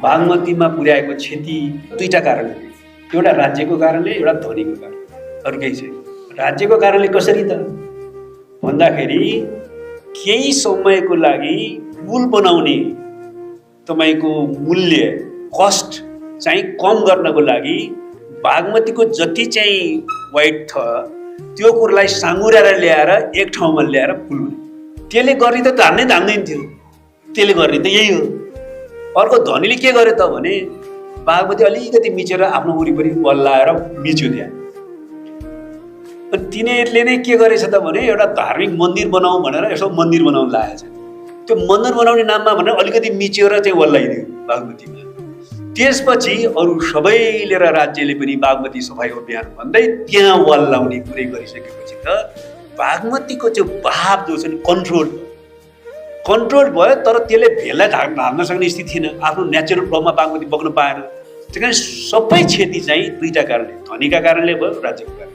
बागमतीमा पुर्याएको क्षति दुईटा कारणले, एउटा राज्यको कारणले, एउटा धनीको कारण, अरू केही छैन। राज्यको कारणले कसरी त भन्दाखेरि केही समयको लागि पुल बनाउने तपाईको मूल्य कस्ट चाहिँ कम गर्नको लागि बागमतीको जति चाहिँ वाइड छ त्यो कुरालाई साँगुराएर ल्याएर एक ठाउँमा ल्याएर पुल बनायो। त्यसले गर्ने त धान्दैन थियो, त्यसले गर्ने त यही हो। अर्को धनीले के गर्यो त भने बागमती अलिकति मिचेर आफ्नो वरिपरि बल्लाएर मिच्यो त्यहाँ। अनि तिनीहरूले नै के गरेछ त भने एउटा धार्मिक मन्दिर बनाऊ भनेर यसो मन्दिर बनाउन लागेछ। त्यो मन्दिर बनाउने नाममा भनेर अलिकति मिचेर चाहिँ वल्लाइदियो बागमतीमा। त्यसपछि अरू सबैले र राज्यले पनि बागमती सफाई अभियान भन्दै त्यहाँ वल्लाउने कुरै गरिसकेपछि त बागमतीको त्यो बहाव जो छ नि कन्ट्रोल भयो, तर त्यसले भेललाई ढाक्न सक्ने स्थिति थिएन। आफ्नो नेचुरल फ्लोमा बागमती बग्न पाएन। त्यही कारण सबै क्षति चाहिँ दुईटा कारणले, धनीका कारणले भयो, राज्यको कारणले।